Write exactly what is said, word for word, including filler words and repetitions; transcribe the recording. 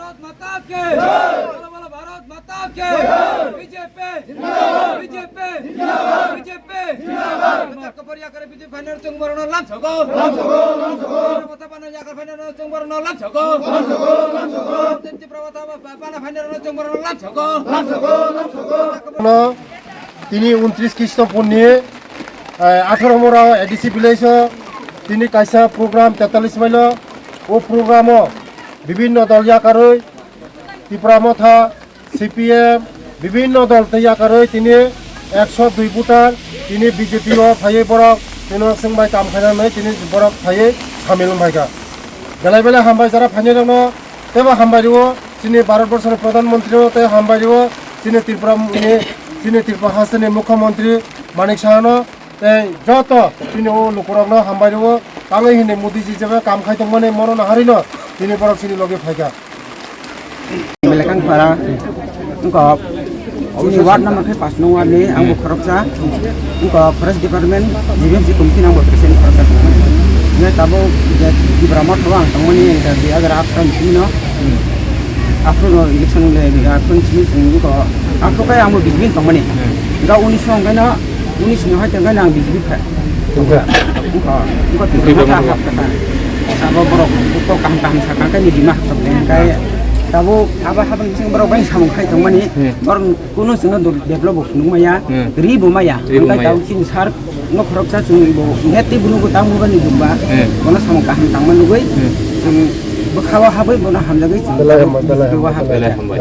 Bharat Mata ki jai! Bolo bolo Bharat Mata ki jai! B J P! Jindabad! B J P! Jindabad! B J P! Jindabad! Bachar kobor yakare B J P phainai chwng borokno lamsogo! Lamsogo! Lamsogo! Bachar phainai yakar phainai chwng borokno lamsogo! Lamsogo! Lamsogo! Tipra bachar phainai chwng borokno lamsogo! Lamsogo! Lamsogo! Tini untris Krishnaphurni, eh, atharo mora A D C village o tini kaisa program tetalis mailo. O program o bibinno dol yakarwi Tipra Motha, C P M, bibinno dol tei yakarwi tini ekso dui voter tini B J P o phaiwi borok tini swngbai kam khainani tini borok phaiwi samil wngphaikha. Belai belai hambai jara phainai rokno teibo hambai rwo chini Bharat Borso ni Pradhan Mantri no tei hambai rwo chini Tripura ni chini Tripura haste ni Mukhyamantri Manik Saha no tei joto chini o lukurok no hambai rwo tangwi hini Modi ji jeba kam khai tongmani mono naharwi no tini borok chini logi phaikha. Belekang para wngkha chini ward number khe pash nung ward ni ang bo khoroksa wngkha forest department G B M C committee ni ang bo president khoroksa tongmani. Hingke tabuk je Tipra Motha o ang tongmani wngkha dui hajar atharo ni simi no aphuru no election wngkha aphuru ni simi wngkha aphuru khe ang bo B J P ni tongmani wngkha unis o wngkha no unis ni hai tongkha no ang B J P kha. Wngkha wngkha Tipra Motha hap kha abo borok kok kaham kaham sakha khe ni bima hap kha tabuk abo habang bising borok bai samung khai tongmani borok. Kuno chwngno do-, develop bo phunuk maya, hmm, ri bo maya. Ri bo maya. Hwnkhai tamo chini sir no khoroksa chwng bo net tei bunugo tamo bani jumba, hmm, bono samung kaham tangma nugwi, hmm, chwng bwkhao habwi bono hamjagwi chwng belai hambai, belai hambai, belai hambai.